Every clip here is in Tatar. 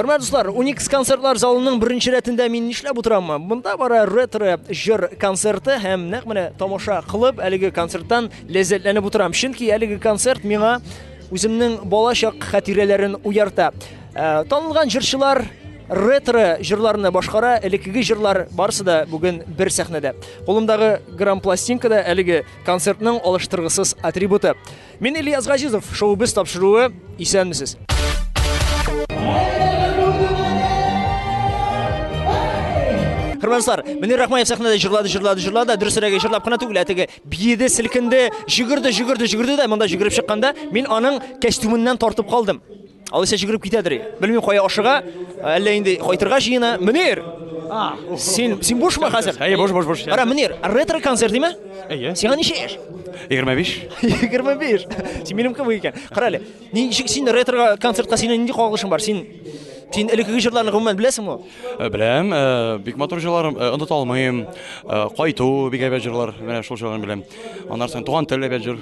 Хөрмәтле дуслар, Уникс концертлар залының беренче рәтендә мин нишләп утыраммы? Монда бара ретро җыр концерты һәм нәкъ менә тамаша кылып әлеге концерттан ләззәтләнеп утырам. Чөнки әлеге концерт миңа үземнең балачак хатирәләрен уярта. Э, танылган җырчылар ретро җырларны башкара, элеккеге җырлар барысы да бүген бер сәхнәдә. Кулымдагы грампластинка да әлеге концертның алыштыргысыз атрибуты. Мин Ильяс Газизов, шоу-біз тапшыруы. Исәнмесез. Хөрмәтле дуслар, Мөнир Рахмаев сәхнәдә җырлады, җырлады, җырлады, дөресрәге җырлап кына түгел, ә теге биеде, селкенде, җөгерде, җөгерде, җөгерде дә монда җөгереп чыкканда мин аның костюмыннан тартып калдым. Алайса җөгереп китәдер. Белмим кая ашыга, әллә инде кайтырга җыена. Мөнир! Син син бушмы хәзер? Әйе, буш, буш, буш. Кара, Мөнир, ретро концерт димә? Әйе. Сиңа ничә яшь? 25. 25. Син минем кебек икән. Кара әле, ничек син ретро концертка синең нинди кагылышың бар? Син син элеккеге җырларны гомумән беләсеңме? Беләм, бик матур җырлар, оныта алмыйм. Кайту бик әйбәт җырлар, менә шул җырларны беләм. Аннан соң Туган тел әйбәт җыр.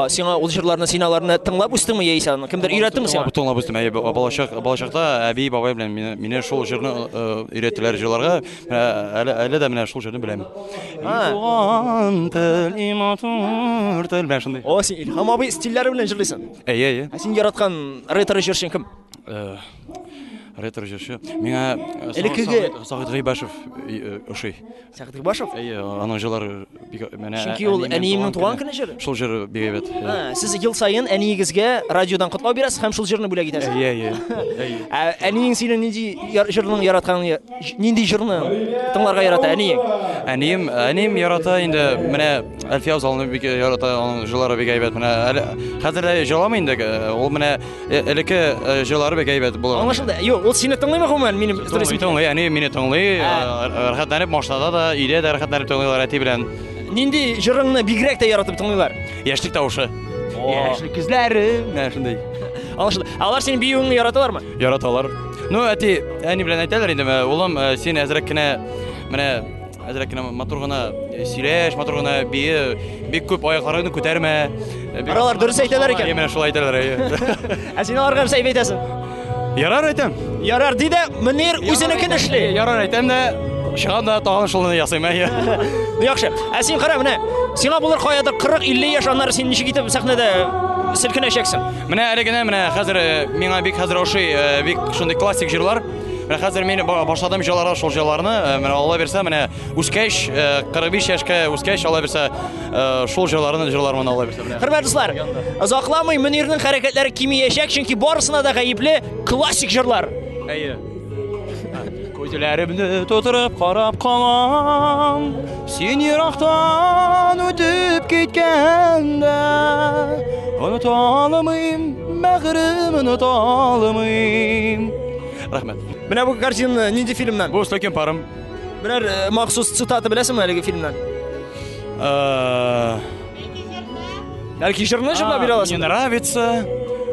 Сиңа ул җырларны син аларны тыңлап үстеңме яисә аны кемдер өйрәттеме сиңа? Тыңлап үстем. Әйе, балачак, балачакта әби, бабай белән мине, мине шул җырны өйрәттеләр җырларга. Менә әле, әле дә менә шул җырны беләм. Туган тел, и матур тел, менә шундый. О, син Илһам абый стильләре белән җырлыйсың. Әйе, әйе. Ә син яраткан ретро җырчың кем? Ретро җырчы. Миңа Элеккеге Сәгыйть Гыйбашев ошый. Сәгыйть Гыйбашев? Әйе, аның җырлары бик менә. Чөнки ул әниемнең туган көне җыры. Шул җыры бик әйбәт. Сез ел саен әниегезгә радиодан котлау бирәсез һәм шул җырны бүләк итәсез. Әйе, әйе. Ә әниең синең нинди җырның яратканын, нинди җырны тыңларга ярата әниең? Әнием, әнием ярата инде менә Әлфия Авзалны бик ярата, аның җырлары бик әйбәт. Менә әле хәзер дә җырламый инде, ул менә элекке җырлары бик әйбәт була. Аңлашылды. Юк, ул сине тыңлыймы гомумән? Минем тыңлый, тыңлый, әни мине тыңлый. Рәхәтләнеп машинада да, өйдә дә рәхәтләнеп тыңлыйлар әти белән. Нинди җырыңны бигрәк тә яратып тыңлыйлар? Яшьлек тавышы. Яшьлек күзләре. Менә шундый. Аңлашылды. Алар синең биюеңне яраталармы? Яраталар. Ну, әти, әни белән әйтәләр инде, улым, син әзрәк кенә менә әзрәк кенә матур гына сөйләш, матур гына бие, бик күп аякларыңны күтәрмә. Алар дөрес әйтәләр икән. Менә шулай әйтәләр. Ә син аларга нәрсә әйтәсең? Ярар әйтәм. Ярар ди дә, Мөнир үзенекен эшли. Ярар әйтәм дә, чыгам да тагын шуны ясыйм. Әйе. Яхшы. Ә син кара, менә сиңа булыр каядыр 40-50 яшь, аннары син ничек итеп сәхнәдә селкенәчәксең? Менә әле генә, менә хәзер миңа бик хәзер ошый, бик шундый классик җырлар. Менә хәзер мин башладым җырларга шул җырларны. Менә Алла бирсә, менә үскәч, 45 яшькә үскәч, Алла бирсә, шул җырларны җырлармын Алла бирсә. Хөрмәтле дуслар, озакламый Мөнирнең хәрәкәтләре кимиячәк, чөнки барысына да гаепле классик җырлар. Әйе. Күзләремне тутырып карап калам, син ерактан үтеп киткәндә, оныта алмыйм, бәгырем, оныта алмыйм. Рәхмәт. Менә бу картина нинди фильмнан? Бу С легким паром. Берәр махсус цитата беләсеңме әлеге фильмнан? Бәлки җырны җырлап бирә аласың? Мне нравится,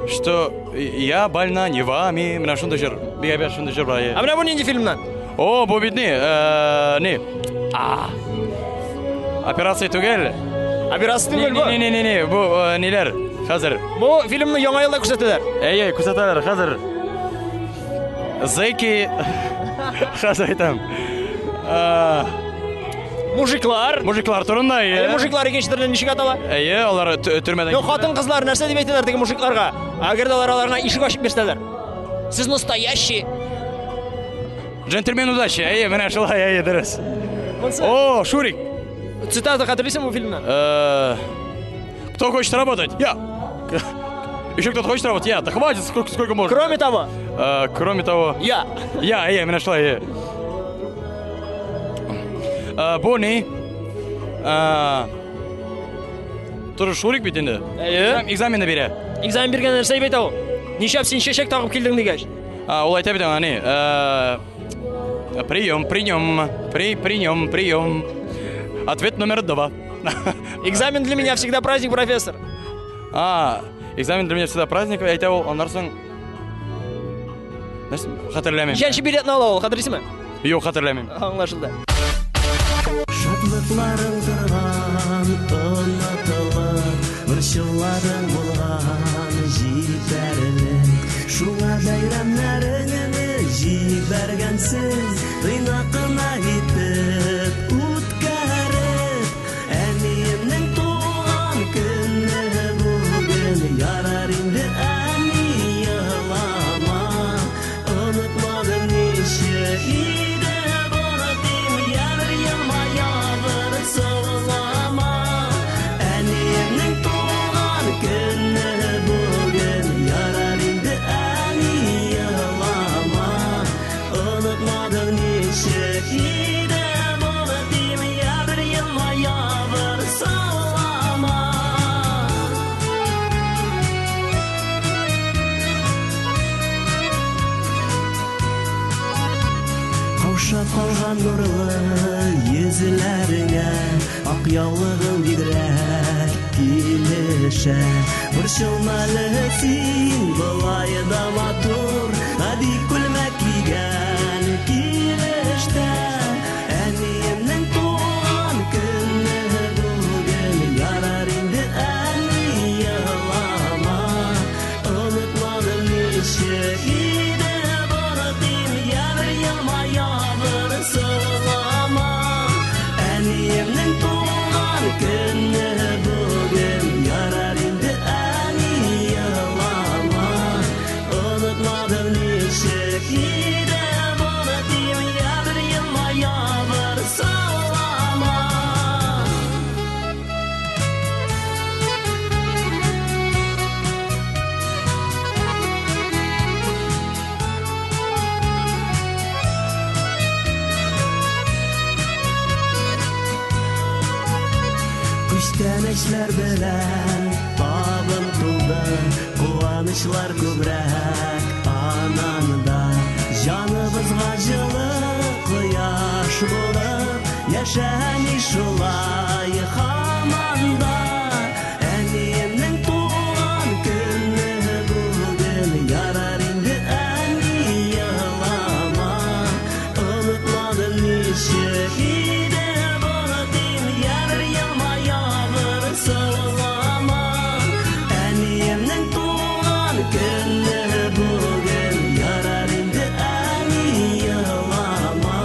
что я больна не вами. Менә шундый җыр. Бик әйбәт шундый җыр бар. Ә менә бу нинди фильмнан? О, бу бит ни? Ни? Операция түгел. Операция түгел бу. Не, не, не, не, бу ниләр? Хәзер. Бу фильмны яңа елда күрсәтәләр. Әйе, күрсәтәләр, хәзер. Зэки. Хәзер әйтәм. Мужиклар. Мужиклар турында, әйе. Әле мужиклар икенче төрле ничек атала? Әйе, алар төрмәдән. Юк, хатын-кызлар нәрсә дип әйтәләр теге мужикларга? Әгәр дә алар аларга ишек ачып бирсәләр. Сез настоящий. Джентльмен удачи. Әйе, менә шулай, әйе, дөрес. О, Шурик. Цитата хәтерлисеңме бу фильмнан? Кто хочет работать? Я. Еще кто-то хочет работать? Я. Да хватит, сколько, сколько можно. Кроме того. Кроме того. Я. Я, әйе, менә шулай, әйе. Бу ни? Тоже Шурик бит инде. Әйе. Экзаменны бирә. Экзамен биргән нәрсә әйтә ул? Нишләп син чәчәк тагып килдең дигәч? Ул әйтә бит аңа ни? Прием, прием, при, прием, прием. Ответ номер 2. Экзамен для меня всегда праздник, профессор. Экзамен для меня всегда праздник, әйтә ул, аннан соң нәрсә? Хәтерләмим. Ничәнче билетны ала ул, хәтерлисеңме? Юк, хәтерләмим. Аңлашылды. Шатлыкларың торган онытылып, борчуларың булган җитәрлек. Шуңа бәйрәмнәреңне Җибәргәнсең, тыйнак кына итеп үткәреп. Әниемнең туган көне бүген, ярар инде, әни, елама. Онытмадым ничек иде бары дим, я бер елмая, бер саулама. Әниемнең туган көне бүген, ярар инде, әни, елама. Онытмадым ничек иде бары дим, я бер елмая, бер саулама. Каушап калган нурлы йөзләреңә ак яулыгың бигрәк килешә. Борчылма әле син, болай да матур, гади күлмәк кигән килештә. Әниемнең туган көне бүген, ярар инде, әни, елама. Онытмадым ничек иде бары дим, я бер елмая, бер сылама. Әниемнең туган көне бүген, ярар инде, әни, елама. Онытмадым ничек иде бары дим, я бер елмая, бер сылама. Күчтәнәчләр белән табын тулды, куанычлар күбрәк ананда. Җаныбызга җылы кояш булып, яшә әни шулай һаман да. Әниемнең туган көне бүген, ярар инде, әни, елама. Онытмадым ничек иде бары дим, я бер елмая, бер сылама. Әниемнең туган көне бүген, ярар инде, әни, елама.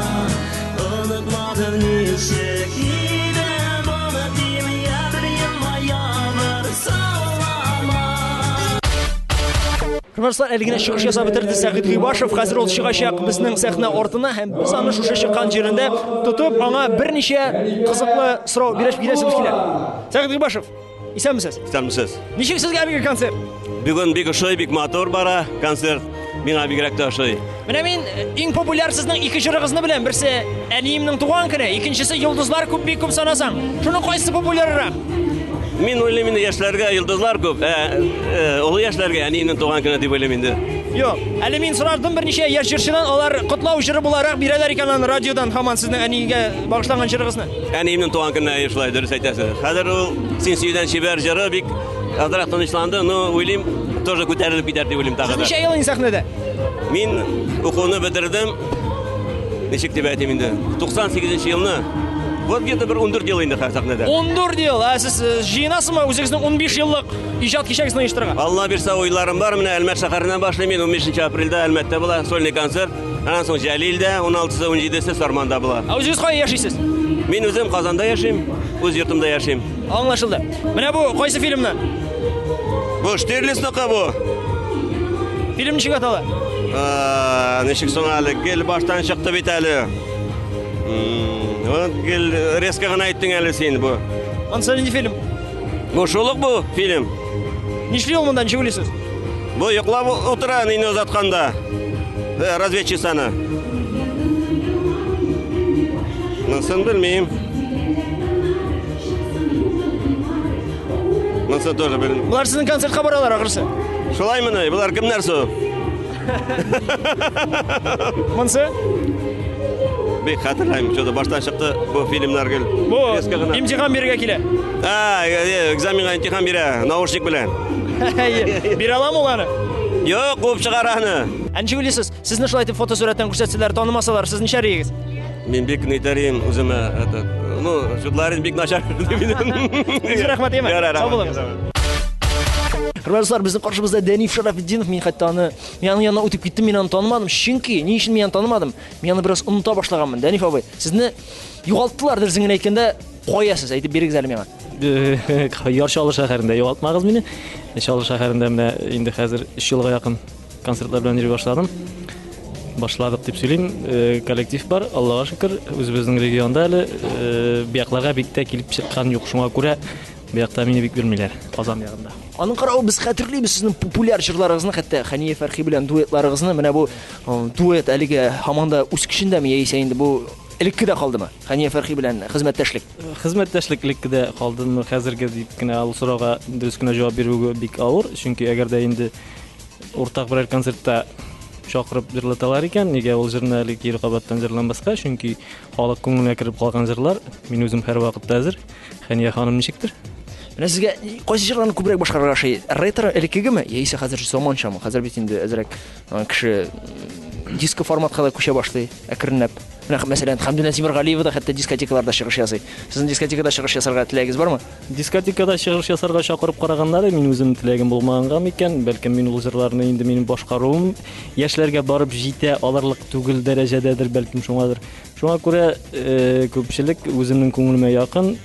Онытмадым ничек иде бары дим, я бер елмая, бер сылама. Хөрмәтле, әле генә чыгыш ясап бетерде Сәгыйть Гыйбашев. Хәзер ул чыгачак безнең сәхнә артына һәм без аны шушы чыккан җирендә тотып, аңа берничә кызыклы сорау бирәсебез килә. Сәгыйть Гыйбашев, исәнмесез? Исәнмесез. Ничек сезгә әлеге концерт? Бүген бик ошый, бик матур бара концерт. Миңа бигрәк тә ошый. Менә мин иң популяр сезнең ике җырыгызны беләм. Берсе Әниемнең туган көне, икенчесе Йолдызлар күп, бик күп санасаң. Шуның кайсы популяррак? Мин уйлыйм инде, яшьләргә йолдызлар күп, олы яшьләргә әниемнең туган көне дип уйлыйм инде. Юк, әле мин сорадым берничә яшь җырчыдан, алар котлау җыры буларак бирәләр икән аны радиодан һаман сезнең әнигә багышланган җырыгызны. Әниемнең туган көненә шулай, дөрес әйтәсез. Хәзер ул Син сөюдән чибәр җыры бик азрак тынычланды, но уйлыйм, тоже күтәрелеп китәр дип уйлыйм тагы Сез да. ничә ел инде сәхнәдә? Мин укуны бетердем. Ничек дип әйтим инде? 98 елны. Вот где-то бер 14 ел инде хәзер сәхнәдә. 14 ел. Ә сез җыенасызмы үзегезнең 15 еллык иҗат кичәгезне оештырырга? Алла бирсә, уйларым бар. Менә Әлмәт шәһәреннән башлыйм мин. 15 апрельдә Әлмәттә була сольный концерт. Аннан соң Җәлилдә 16-сы, 17-се Сарманда була. Ә үзегез кая яшисез? Мин үзем Казанда яшим, үз йортымда яшим. Аңлашылды. Менә бу кайсы фильмны? Бу Штирлицныкы бу. Фильм ничек атала? Ничек соң әле? Гел баштан чыкты бит әле. Вот гел резко гына әйттең әле син бу. Анысы нинди фильм? Бу шул ук бу фильм. Нишли ул монда, ничек уйлыйсыз? Бу йоклап утыра нине озатканда. Разведчицаны. Монысын белмим. Монысы тоже белмим. Болар сезнең концертка баралар ахрысы. Шулаймыни? Болар кемнәр соң? Монысы? Бик хәтерләмим, что-то баштан чыкты бу фильмнар гел. Бу Резко гына. имтихан бирергә килә. А, экзаменга имтихан бирә, наушник белән. Бирә аламы ул аны? Юк, куып чыгара аны. Ә ничек уйлыйсыз? Сезне шулай итеп фотосурәттән күрсәтсәләр, танымасалар, сез ничәр идегез? Мин бик нитәрим үземә, этот, ну, шутларым бик начар дип инде. Рәхмәт, әйме? Ярар, Сау рәхмәт. булыгыз. Хөрмәтле дуслар, безнең каршыбызда Дәниф Шарафетдинов. Мин хәтта аны, мин аның янына үтеп киттем, мин аны танымадым. Чөнки ни өчен мин аны танымадым? Мин аны бераз оныта башлаганмын. Дәниф абый, сезне югалттылар дөресен генә әйткәндә, кая сез? Әйтеп бирегез әле миңа. Яр Чаллы шәһәрендә югалтмагыз мине. Чаллы шәһәрендә менә инде хәзер 3 елга якын концертлар белән йөри башладым. Башладык дип сөйлим. Коллектив бар, Аллага шөкер, үзебезнең регионда әле бу якларга бик тә килеп чыккан юк. Шуңа күрә бу якта мине бик белмиләр, Казан ягында. Аның каравы без хәтерлибез сезнең популяр җырларыгызны, хәтта Хәния Фәрхи белән дуэтларыгызны. Менә бу дуэт әлегә һаман да үз көчендәме, яисә инде бу элеккедә калдымы? Хәния Фәрхи белән хезмәттәшлек. Хезмәттәшлек элеккедә калдымы, хәзерге дип кенә ул сорауга дөрес кенә җавап бирү бик авыр, чөнки әгәр дә инде уртак берәр концертта чакырып җырлаталар икән, нигә ул җырны әле кире кабаттан җырламаска, чөнки халык күңеленә кереп калган җырлар, мин үзем һәрвакытта әзер. Хәния ханым ничектер? Менә сезгә кайсы җырларны күбрәк башкарырга ошый? Ретро элеккегеме, яисә хәзер заманчамы? Хәзер бит инде әзрәк кеше диско форматка да күчә башлый әкренләп. Менә мәсәлән, Хәмдүнә Тимергалиева да хәтта дискотекаларда чыгыш ясый. Сезнең дискотекада чыгыш ясарга теләгегез бармы? Дискотекада чыгыш ясарга чакырып караганнар, мин үзем теләгем булмаганга микән, бәлкем мин ул җырларны инде минем башкаруым яшьләргә барып җитә алырлык түгел дәрәҗәдәдер, бәлкем шуңадыр. Шуңа күрә күпчелек үземнең күңелемә якын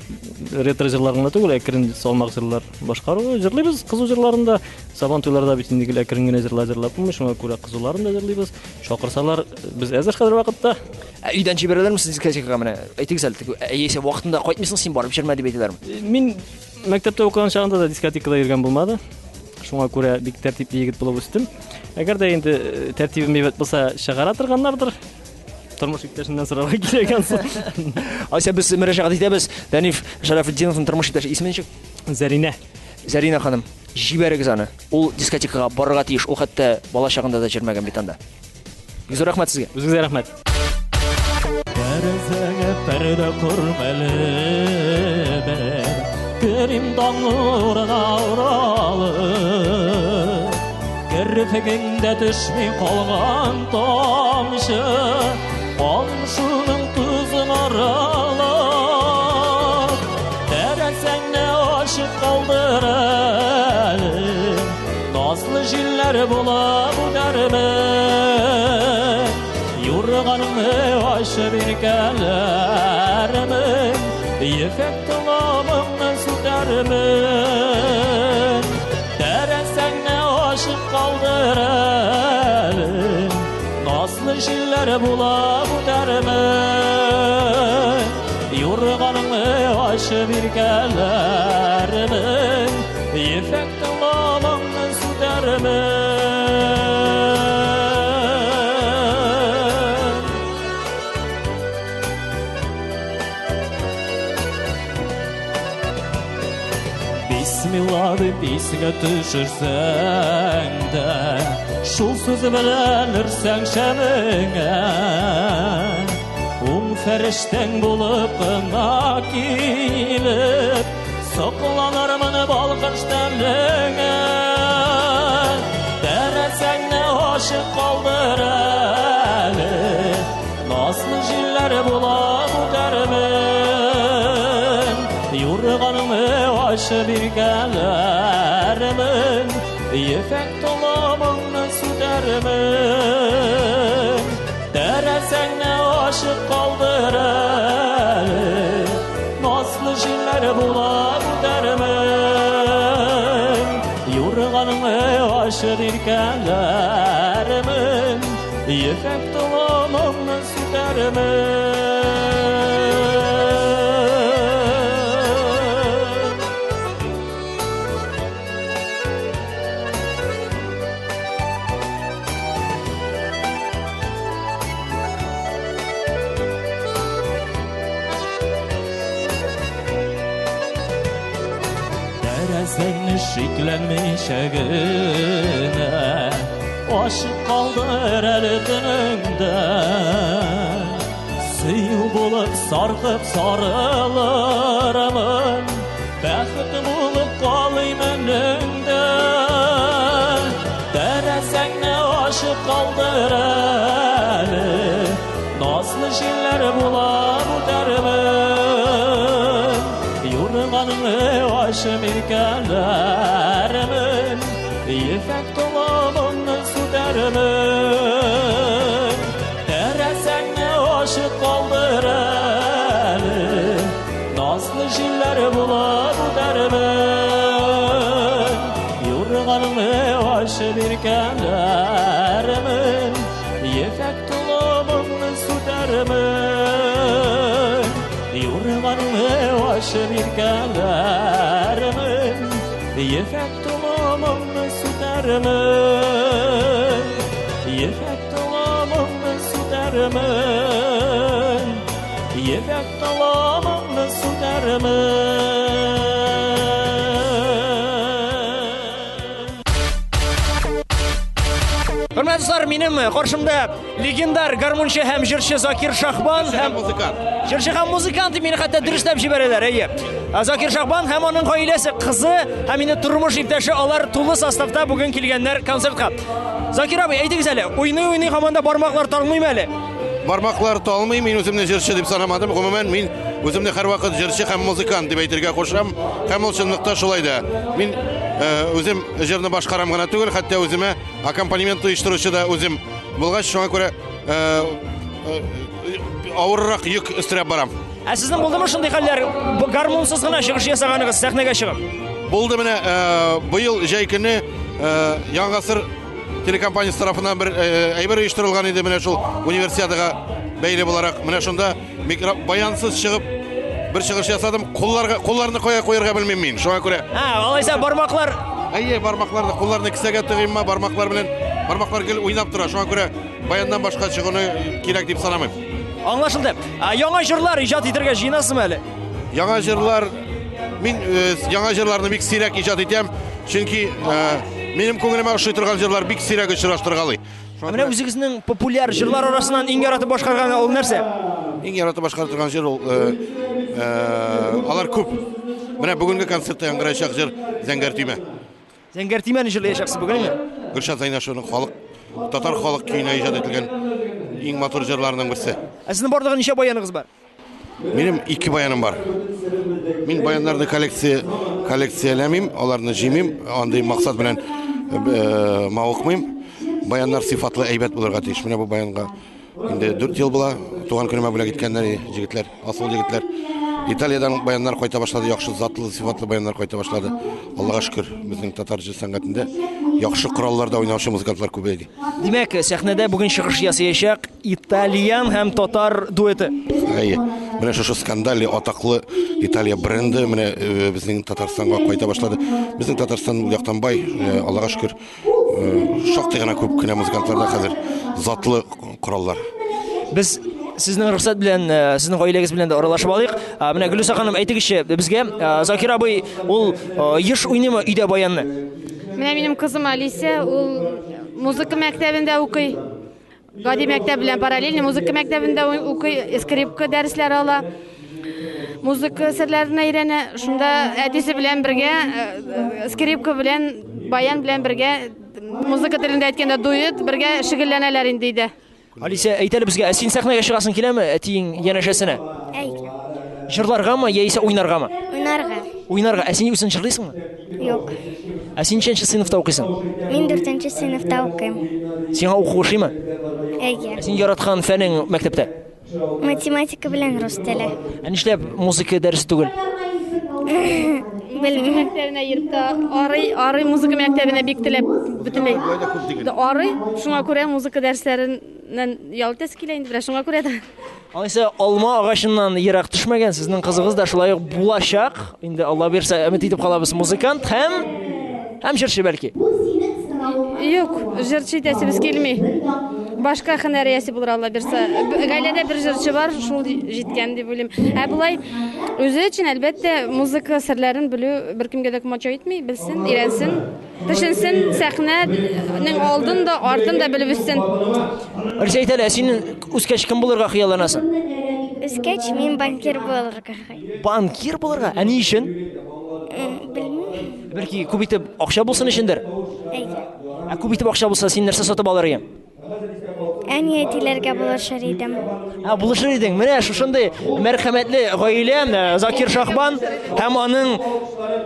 ретро җырлар гына түгел, әкрен салмак җырлар башкару җырлыйбыз. Кызу җырларын да Сабан туйларда бит инде гел әкрен генә җырлар җырлап булмый, шуңа күрә кызуларын да җырлыйбыз. Чакырсалар, без әзер хәзер вакытта. Ә өйдән җибәрәләрме сез дискотекага менә? Әйтегез әле, теге, яисә вакытында кайтмыйсың син, барып җырма дип әйтәләрме? Мин мәктәптә укыган чагында да дискотекада йөргән булмады. Шуңа күрә бик тәртипле егет булып үстем. Әгәр дә инде тәртибем әйбәт булса, чыгара торганнардыр. Тормыш иптәшеннән сорарга кирәк ансы. Ася, без мөрәҗәгать итәбез. Дәниф Шарафетдиновның тормыш иптәше исеме ничек? Зәринә. Зәринә ханым, җибәрегез аны. Ул дискотекага барырга тиеш. Ул хәтта бала чагында да җырмаган бит анда. Бик зур рәхмәт сезгә. Үзегезгә рәхмәт. Тәрәзәгә пәрдә күрмәле бер, Керим таң нурына уралып. Керфегеңдә төшми калган тамчы, Камшының тузын аралап. Тәрәзәңне ачып калдыр әле, Назлы җилләр була бу дәрме. Юрганыңны ачып иркәләрмен, Ефәк толымыңны сүтәрмен. Тәрәзәңне ачып калдыр әле, Назлы җилләр була бу дәрме. Юрганыңны ачып иркәләрмен, Ефәк толымыңны сүтәрмен. Бисмилла дип исеңә төшерсәң дә, шул сүзе белән өрсәң шәмеңә, Уң фәрештәң булып кына килеп, сокланырмын балкыш тәнеңә. Тәрәзәңне ачып калдыр әле, Назлы җилләр була бу дәрмен. Юрганыңны ачып иркәләрмен, Ефәк толымыңны сүтәрмен. Тәрәзәңне ачып калдыр әле, Назлы җилләр була бу дәрмен. Юрганыңны ачып иркәләрмен, Ефәк толымыңны сүтәрмен. Тәрәзәңне шикләнмичә генә ачып калдыр әле төнеңдә. Сөю булып саркып сарылырмын, Бәхет булып калыйм өнеңдә. Тәрәзәңне ачып калдыр әле, Назлы җилләр була бу дәрмен. Юрганыңны ачып иркәләрмен, Ефәк толымыңны сүтәрмен. Тәрәзәңне ачык калдыр әле, Назлы җилләр булып үтәрмен. Юрганыңны ачып иркәләрмен, Ефәк толымыңны сүтәрмен. Юрганыңны ачып иркәләрмен, Ефәк толымыңны сүтәрмен. Ефәк толымыңны сүтәрмен. Ефәк толымыңны сүтәрмен. Хөрмәтле дуслар, минем каршымда легендар гармунчы һәм җырчы Закир Шахбан һәм музыкант. Җырчы һәм музыкант дип мине хәтта дөресләп җибәрәләр, әйе. Закир Шахбан һәм аның гаиләсе, кызы һәм инде тормыш иптәше, алар тулы составта бүген килгәннәр концертка. Закир абый, әйтегез әле, уйный-уйный һаман да бармаклар талмыймы әле? Бармаклар талмый, мин үземне җырчы дип санамадым. Гомумән, мин үземне һәрвакыт җырчы һәм музыкант дип әйтергә кушам. Һәм ул чынлыкта шулай да. Мин үзем җырны башкарам гына түгел, хәтта үземә аккомпанемент оештыручы да үзем булгач, шуңа күрә авыррак йөк өстерәп барам. Ә сезнең булдымы шундый хәлләр, гармунсыз гына чыгыш ясаганыгыз сәхнәгә чыгып? Булды менә, быел җәй көне Яңа гасыр телекомпаниясе тарафыннан бер әйбер оештырылган иде, менә шул универсиадага бәйле буларак. Менә шунда баянсыз чыгып бер чыгыш ясадым. Кулларны кая куярга белмим мин. Шуңа күрә. Ә, алайса бармаклар. Әйе, бармакларны, кулларны кесәгә тыгыйммы, бармаклар белән, бармаклар гел уйнап тора. Шуңа күрә баяннан башка чыгуны кирәк дип санамыйм. Аңлашылды. Ә, яңа җырлар иҗат итәргә җыенасызмы әле? Яңа җырлар, мин яңа җырларны бик сирәк иҗат итәм, чөнки минем күңелемә ошый торган җырлар бик сирәк очраштыргалый. Ә менә үзегезнең популяр җырлар арасыннан иң яратып башкарган ул нәрсә? Иң яратып башкара торган җыр ул алар күп. Менә бүгенге концертта яңгыраячак җыр Зәңгәр төймә. Зәңгәр төймәне җырлаячаксыз бүгенме? Гөлшат Зәйнашеваның татар халык көенә иҗат ителгән иң матур җырларының берсе. Ә сезнең барлыгы ничә баяныгыз бар? Минем 2 баяным бар. Мин баяннарны коллекцияләмим, аларны җыймыйм, андый максат белән мавыкмыйм. Баяннар сыйфатлы әйбәт булырга тиеш. Менә бу баянга инде 4 ел була, туган көнемә бүләк иткәннәр җегетләр, асыл җегетләр. Италиядән баяннар кайта башлады, яхшы затлы, сыйфатлы баяннар кайта башлады. Аллага шөкер, безнең татар җыр сәнгатендә яхшы коралларда уйнаучы музыкантлар күбәйде. Димәк, сәхнәдә бүген чыгыш ясаячак итальян һәм татар дуэты. Әйе, менә шушы скандальный атаклы Италия бренды менә безнең Татарстанга кайта башлады. Безнең Татарстан ул яктан бай, Аллага шөкер, шактый гына күп кенә музыкантларда хәзер затлы кораллар. Без сезнең рөхсәт белән, сезнең гаиләгез белән дә аралашып алыйк. Менә Гөлүсә ханым, әйтегезче безгә, Закир абый ул еш уйныймы өйдә баянны? Менә минем кызым Алисә, ул музыка мәктәбендә укый. Гади мәктәп белән параллельно музыка мәктәбендә укый, скрипка дәресләре ала. Музыка серләренә өйрәнә. Шунда әтисе белән бергә, скрипка белән, баян белән бергә, музыка телендә әйткәндә дуэт, бергә шөгыльләнәләр инде өйдә. Алисә, әйт әле безгә, ә син сәхнәгә чыгасың киләме әтиең янәшәсенә? Әй. Җырларгамы яисә уйнаргамы? Уйнарга. Уйнарга. Ә син үзең җырлыйсыңмы? Юк. Ә син ничәнче сыйныфта укыйсың? Мин 4 сыйныфта укыйм. Сиңа уку ошыймы? Әйе. Ә син яраткан фәнең мәктәптә? Математика белән рус теле. Ә нишләп музыка дәресе түгел? Белмим. Мәктәбенә йөреп тә арый, арый музыка мәктәбенә бик теләп бөтенләй. Арый, шуңа күрә музыка дәресләреннән ял итәсе килә инде, менә шуңа күрә дә. Алайса алма агачыннан ерак төшмәгән, сезнең кызыгыз да шулай ук булачак. Инде Алла бирсә, өмет итеп калабыз, музыкант һәм җырчы бәлки. Юк, җырчы итәсебез килми. Башка һөнәр иясе булыр Алла бирсә. Гаиләдә бер җырчы бар, шул җиткән дип уйлыйм. Ә болай үзе өчен әлбәттә музыка серләрен белү беркемгә дә комачау итми, белсен, өйрәнсен, төшенсен, сәхнәнең алдын да, артын да белеп үссен. Алисә, әйт әле, ә син үскәч кем булырга хыялланасың? Үскәч мин банкир булырга хыялланам. Банкир булырга? Ә ни өчен? Белмим. Бәлки күп итеп акча булсын өчендер? Әйе. Ә күп итеп акча булса, син нәрсә сатып алыр идең? Әни әтиләргә булышыр идем. Ә, булышыр идең. Менә шушындый мәрхәмәтле гаилә, Закир Шахбан һәм аның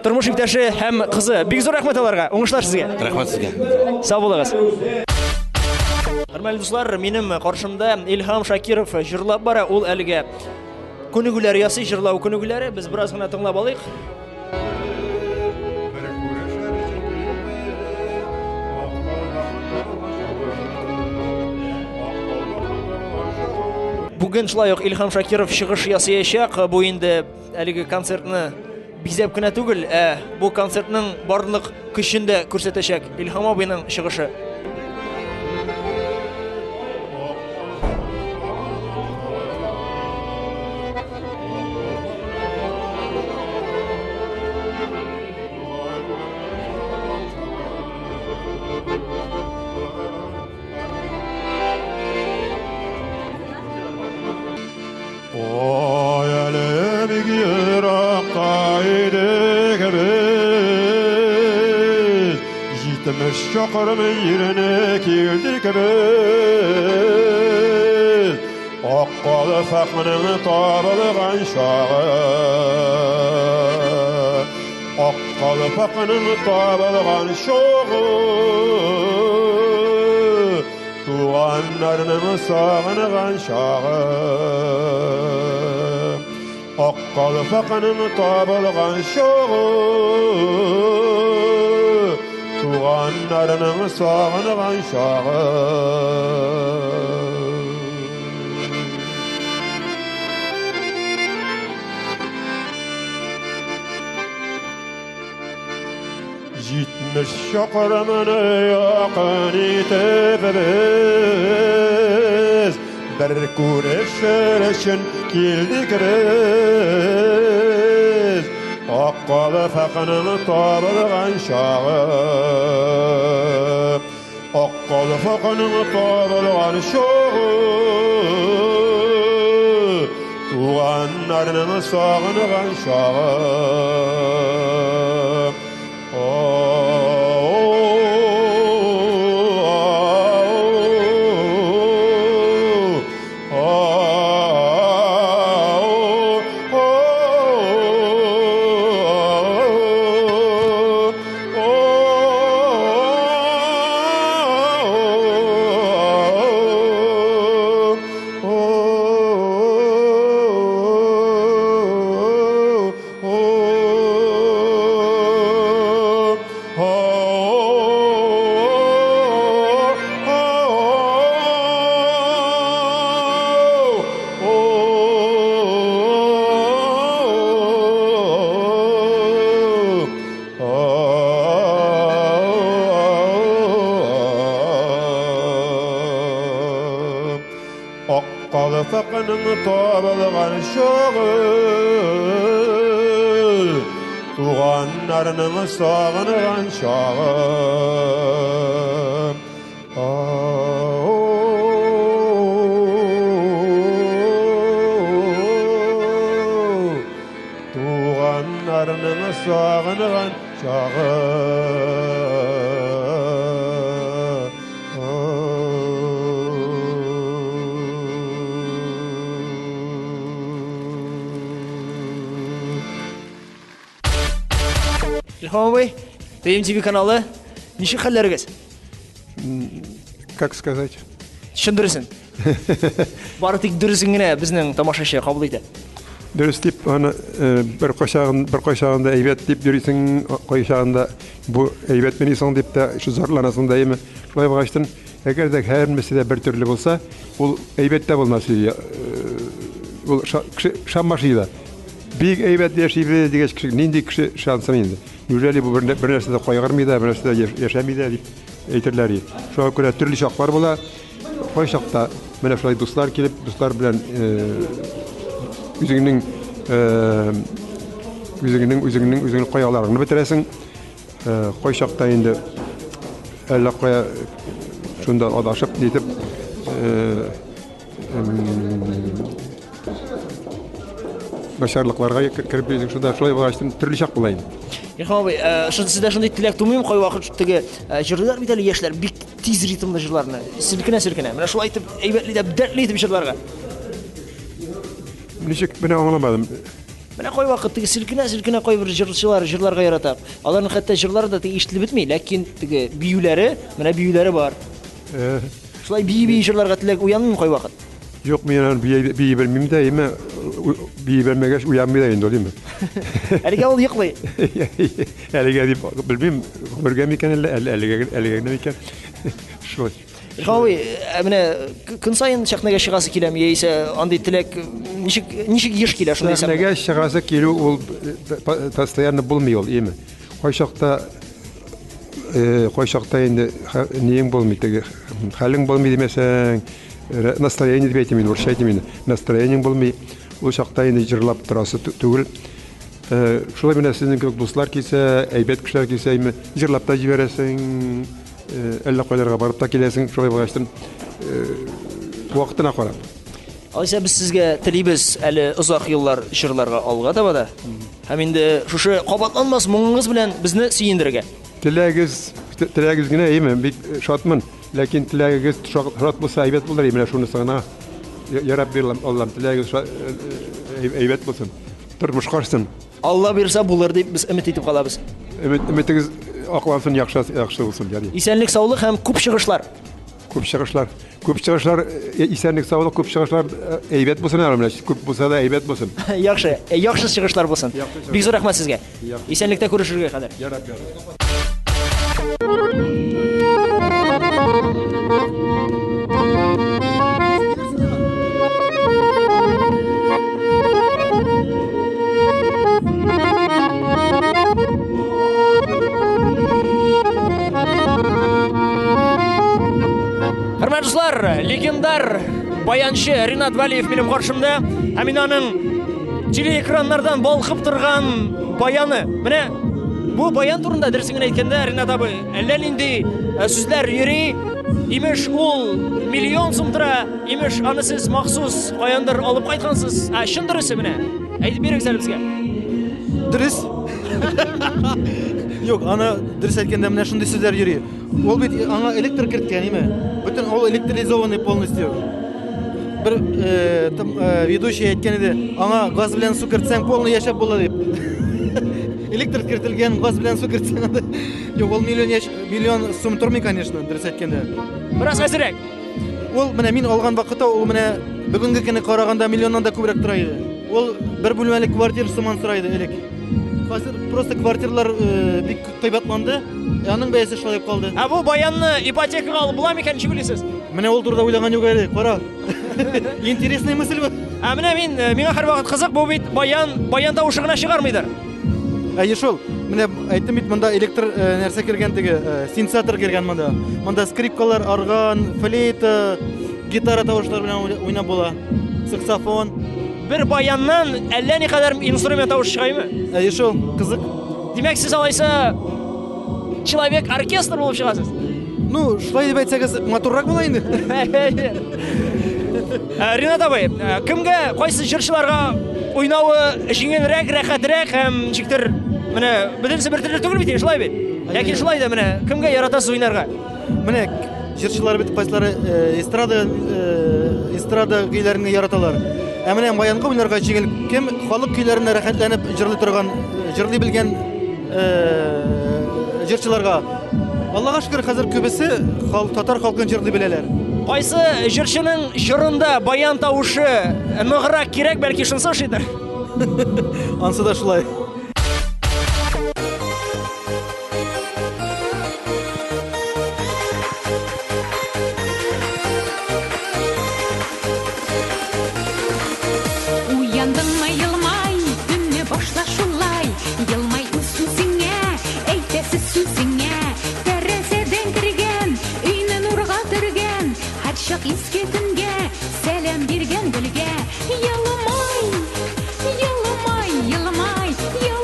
тормыш иптәше һәм кызы. Бик зур рәхмәт аларга. Уңышлар сезгә. Рәхмәт сезгә. Сау булыгыз. Хөрмәтле дуслар, минем каршымда Илһам Шакиров җырлап бара. Ул әлегә күнегүләр ясый, җырлау күнегүләре. Без бераз гына тыңлап алыйк. Бүген шулай ук Илһам Шакиров чыгыш ясаячак. Бу инде әлеге концертны бизәп кенә түгел, ә бу концертның барлык көчен дә күрсәтәчәк Илһам абыйның чыгышы. Ой, әле бик еракта идек без, 70 чакрым җирне килдек без. Ак калфакның табылган чагы, Ак калфакның табылган чагы, Туганнарның сагынган чагы. Ак калфакның табылган чагы, Туганнарның сагынган чагы. 70 чакрымны якын итеп без, бер күрешер өчен килдек без. Ак калфакның табылган чагы, Ак калфакның табылган чагы, Туганнарның сагынган чагы. Ак калфакның табылган чагы, Туганнарның сагынган чагы. Туганнарның сагынган чагы. Илһам абый, ТМТВ каналы, ничек хәлләрегез? Как сказать? Чын дөресен. Бары тик дөресен генә безнең тамашачы кабул итә. Дөрес дип, аны бер кайчагын, бер кайчагында әйбәт дип йөрисең, кайчагында бу әйбәтмени соң дип тә шу зарланасың да, әйеме? Шулай булгачтын, әгәр дә һәрберсе дә бер төрле булса, ул әйбәт тә булмас иде. Ул кеше ышанмас иде. Бик әйбәт яшибез дигәч, кеше нинди кеше ышансын инде? Неужели бу бер нәрсә дә кайгырмый да, бер нәрсә дә яшәми дә дип әйтерләр иде. Шуңа күрә төрле чаклар була. Кайчакта менә шулай дуслар килеп, дуслар белән үзеңнең үзеңнең үзеңнең үзеңнең кайгыларыңны бетерәсең. Кайчакта инде әллә кая шунда адашып нитеп начарлыкларга кереп йөрисең шунда. Шулай булгач, төрле чак була инде. Илһам абый, сездә шундый теләк тумыймы кайвакыт теге җырлыйлар бит әле яшьләр бик тиз ритмлы җырларны, селкенә-селкенә. Менә шулай итеп әйбәтле итеп, дәртле итеп җырларга. Ничек, менә аңламадым. Менә кайвакыт теге селкенә-селкенә кайбер җырчылар җырларга ярата. Аларның хәтта җырлары да теге ишетелеп бетми, ләкин теге биюләре, менә биюләре бар. Э. Шулай бии-бии җырларга теләк уянмыймы кайвакыт? Юк, мин аны бии, бии белмим дә, әйме, бии белмәгәч уянмый да инде, димме. Әлегә ул йоклый. Әлегә дип белмим, гомергә микән әллә, әллә әлегә, әлегә генә микән. Шулай. Илһам абый, ә менә көн саен сәхнәгә чыгасы киләме, яисә андый теләк ничек ничек еш килә шундый сәхнәгә? Сәхнәгә чыгасы килү ул постоянно булмый ул, име. Кайчакта кайчакта инде ниең булмый теге, хәлең булмый димәсәң, настроение дип әйтим инде, урысча әйтим инде. Настроениең булмый. Ул чакта инде җырлап торасы түгел. Шулай менә сезнең кебек дуслар килсә, әйбәт кешеләр килсә, име, җырлап та җибәрәсең. Әллә кайларга барып та киләсең, шулай булгачтын вакытына карап. Алайса без сезгә телибез әле озак еллар җырларга алга таба да. Һәм инде шушы кабатланмас моңыңыз белән безне сөендерергә. Теләгегез, теләгегез генә, әйеме, бик шатмын. Ләкин теләгегез шат булса, әйбәт булыр, менә шунысы гына. Я Рабби, Аллам, теләгегез әйбәт булсын. Тормышка ашсын. Алла боерса булыр дип без өмет итеп калабыз. Өмет, өметегез аклансын, яхшы, яхшы булсын. Яри. Исәнлек, саулык һәм күп чыгышлар. Күп чыгышлар. Күп чыгышлар, э, исәнлек, саулык, күп чыгышлар э, әйбәт булсын әле менә. Күп булса да әйбәт булсын. Яхшы, э, яхшы чыгышлар булсын. Бик зур рәхмәт сезгә. Исәнлектә күрешергә кадәр. Ярап, ярап. Хөрмәтле дуслар, легендар баянчы Ринат Валиев минем каршымда. Һәм мин аның телеэкраннардан балкып торган баяны. Менә бу баян турында дөресен генә әйткәндә, Ринат абый, әллә нинди э, сүзләр йөри. Имеш, ул миллион сум тора. Имеш, аны сез махсус каяндыр алып кайткансыз. Ә чын дөресе менә. Әйтеп бирегез әле безгә. Дөрес. Юк, аны дөрес әйткәндә менә шундый сүзләр йөри. Ул бит аңа электр керткән, име? Бөтен ул электризованный полностью. Бер э, там, э, ведущий әйткән иде, аңа газ белән су кертсәң, полный яшәп була дип. Электр кертелгән, газ белән су кертсәң. Юк, ул миллион яш, миллион сум тормый, конечно, дөрес әйткәндә. Бераз әзрәк. Ул менә мин алган вакытта ул менә бүгенге көнне караганда миллионнан да күбрәк тора иде. Ул бер бүлмәле квартира сыман тора иде элек. Хәзер просто квартиралар э, бик кыйбатланды, ә аның бәясе шулай ук калды. Ә бу баянны ипотекага алып була микән, ничек уйлыйсыз? Менә ул турыда уйлаган юк әле, кара. Интересная мысль бу. Ә менә мин, э, миңа һәрвакыт кызык, бу бит баян, баян тавышы гына чыгармыйдыр. Әйе шул. Менә әйттем бит, монда электр э, нәрсә кергән теге, э, синтезатор кергән монда. Монда скрипкалар, орган, флейта, гитара тавышлары белән уйнап була. Саксофон. Бер баяннан әллә никадәр инструмент тавышы чыгаймы? Әйе шул, кызык. Димәк, сез алайса человек оркестр булып чыгасыз. Ну, шулай дип әйтсәгез, матуррак була инде. Э, Ринат абый, э, кемгә, кайсы җырчыларга уйнавы җиңелрәк, рәхәтрәк һәм ничектер менә бөтенесе бер төрле түгел бит, шулай бит? Ләкин шулай да менә кемгә яратасыз уйнарга? Менә җырчылар бит кайсылары э, эстрада эстрада көйләрен яраталар. Ә менә баянга уйнарга җиңел. Кем халык көйләренә рәхәтләнеп җырлый торган, җырлый белгән җырчыларга. Аллага шөкер, хәзер күбесе татар халкын җырлый беләләр. Кайсы җырчының җырында баян тавышы ныграк кирәк, бәлки шунысы ошыйдыр? Ансы да шулай. Уяндыңмы елмай, көнне башла шулай. Елмай үз үзеңә, әйтәсе сүзеңә. Тәрәзәдән кергән, өйне нурга төргән, һәрчак изге көнгә сәлам биргән гөлгә. Елмай, елмай, елмай, елмай.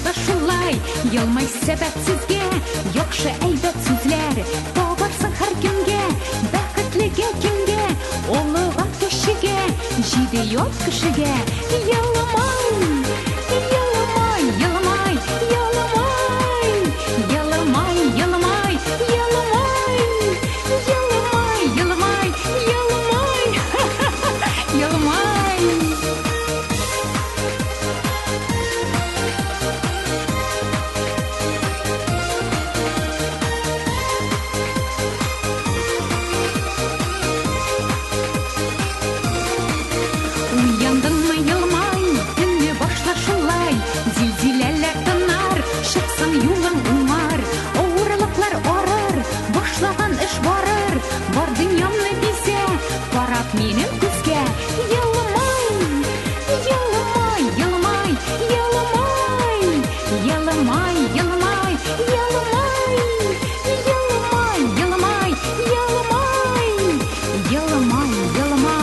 башла шулай, елмай сәбәпсезгә, яхшы әйбәт сүзләр табарсың һәркемгә, бәхетлегә кемгә, олыга кешегә, җиде ят кешегә. Елмай, елмай, елмай, елмай, елмай, елмай, елмай, елмай, елмай, елмай, елмай. Уяндыңмы, елмай, төнне башла шулай, зилзиләләр тынар, чыксаң юлың уңар, авырлыклар арыр, башлаган эш барыр, бар дөньямны бизә, карап минем күзгә, елмай, елмай, елмай, елмай, елмай, елмай, елмай, елмай, елмай, елмай, елмай, елмай.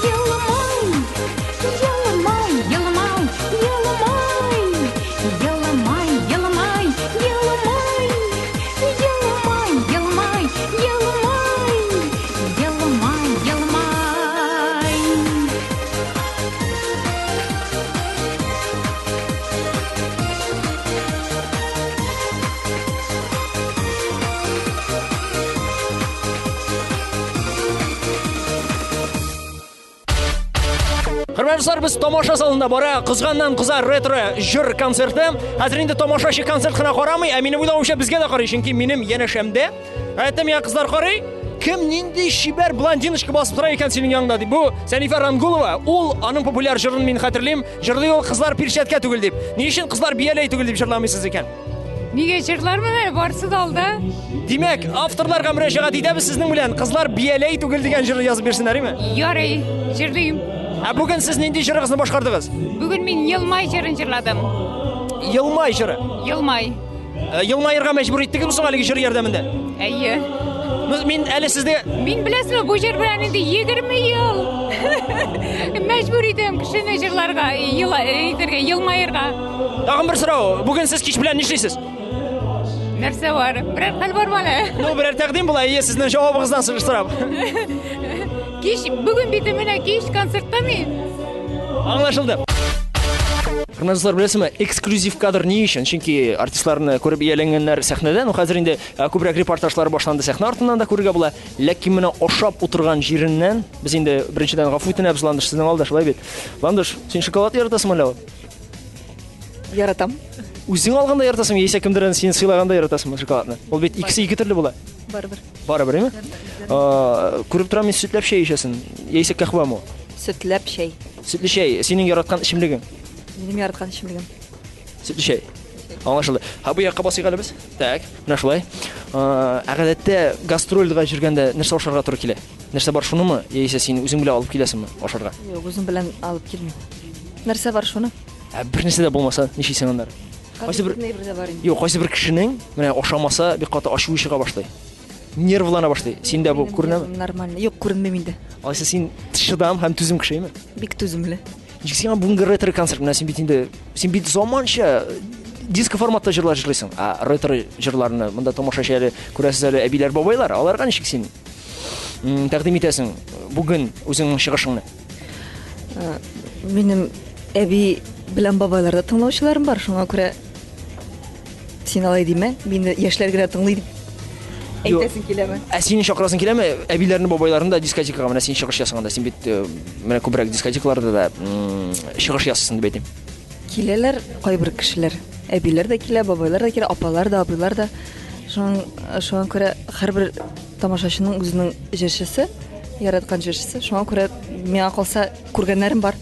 Елмай, елмай, елмай, елмай, елмай, елмай, елмай, елмай, елмай, елмай, елмай, елмай. Хөрмәтле дуслар, без тамаша залында бара кызганнан кыза ретро җыр концерты. Хәзер инде тамашачы концерт кына карамый, ә минем уйлавымча безгә дә карый, чөнки минем янәшәмдә гадәттә миңа кызлар карый. Кем нинди чибәр блондиночка басып тора икән синең яныңда дип. Бу Сәнифә Рангулова. Ул аның популяр җырын мин хәтерлим. Җырлый ул кызлар перчатка түгел дип. Ни өчен кызлар бияләй түгел дип җырламыйсыз икән? Нигә җырлармын әле, барысы да алда. Димәк, авторларга мөрәҗәгать итәбез сезнең белән. Кызлар бияләй түгел дигән җырны язып бирсеннәр, име? Ярый, җырлыйм. Ә бүген сез нинди җырыгызны башкардыгыз? Бүген мин Елмай җырын җырладым. Елмай җыры. Елмай. Елмаерга мәҗбүр иттегезме соң әлеге җыр ярдәмендә? Әйе. Ну, мин әле сезне Мин беләсезме, бу җыр белән инде 20 ел мәҗбүр итәм кешене җырларга, итәргә, елмаерга. Тагын бер сорау. Бүген сез кич белән нишлисез? Нәрсә бар? Берәр хәл бармы әле? Ну, берәр тәкъдим була, әйе, сезнең җавабыгыздан сорап. Кич, бүген бит менә кич концертта мин. Аңлашылды. Хөрмәтле дуслар, беләсезме, эксклюзив кадр ни өчен? Чөнки артистларны күреп ияләнгәннәр сәхнәдә, ну хәзер инде күбрәк репортажлар башланды, сәхнә артыннан да күрергә була. Ләкин менә ашап утырган җиреннән без инде беренчедән гафу үтенәбез Ландыш сезнең алда, шулай бит? Ландыш, син шоколад яратасыңмы әллә? Яратам. Үзең алганда яратасыңмы, яисә кемдер сине сыйлаганда яратасыңмы шоколадны? Ул бит икесе ике төрле була. Барыбер. Барыбер, әйме? Күреп торам, мин сөтләп чәй эчәсең, яисә каһвәме? Сөтләп чәй. Сөтле чәй, синең яраткан эчемлегең? Минем яраткан эчемлегем. Сөтле чәй. Аңлашылды. Һа, бу якка басыйк әле без. Так, менә шулай. Ә гадәттә гастрольгә йөргәндә нәрсә ашарга туры килә? Нәрсә бар шунымы, яисә син үзең белән алып киләсеңме ашарга? Юк, үзем белән алып килмим. Нәрсә бар шуны? Ә бер нәрсә дә булмаса, нишлисең аннары? Кайсы бер Юк, кайсы бер кешенең менә ашамаса бик каты ачуы чыга башлый. Нервлана башлый. Синдә бу күренәме? Нормально. Юк, күренмим инде. Алайса син чыдам һәм түзем кешеме? Бик түземле. Ничек сиңа бүгенге ретро концерт? Менә син бит инде, син бит заманча диско форматта җырлар җырлыйсың. Ә ретро җырларны монда тамашачы әле күрәсез әле әбиләр, бабайлар, аларга ничек син тәкъдим итәсең бүген үзеңнең чыгышыңны? Минем әби белән бабайлар да тыңлаучыларым бар, шуңа күрә син алай димә, мине яшьләр генә тыңлый дип әйтәсең киләме? Ә синең чакырасың киләме әбиләрне, бабайларны да дискотекага? Менә син чыгыш ясаганда, син бит менә күбрәк дискотекаларда да чыгыш ясыйсың дип әйтим. Киләләр кайбер кешеләр. Әбиләр дә килә, бабайлар да килә, апалар да, абыйлар да. Шуңа күрә һәрбер тамашачының үзенең җырчысы, яраткан җырчысы. Шуңа күрә миңа калса күргәннәрем бар.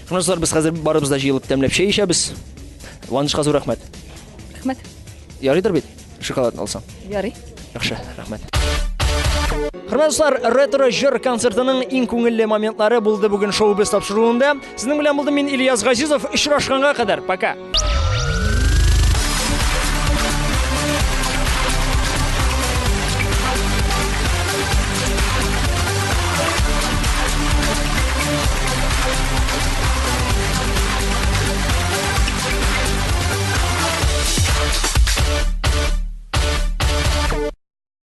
Шуннан соң без хәзер барыбыз да җыелып тәмләп чәй эчәбез. Ландышка зур рәхмәт. Рәхмәт. Ярыйдыр бит, шоколадны алсам. Ярый. Яхшы, рәхмәт. Хөрмәтле дуслар, ретро җыр концертының иң күңелле моментлары булды бүген шоу-без тапшыруында. Сезнең белән булдым мин Ильяс Газизов. Очрашканга кадәр. Пока.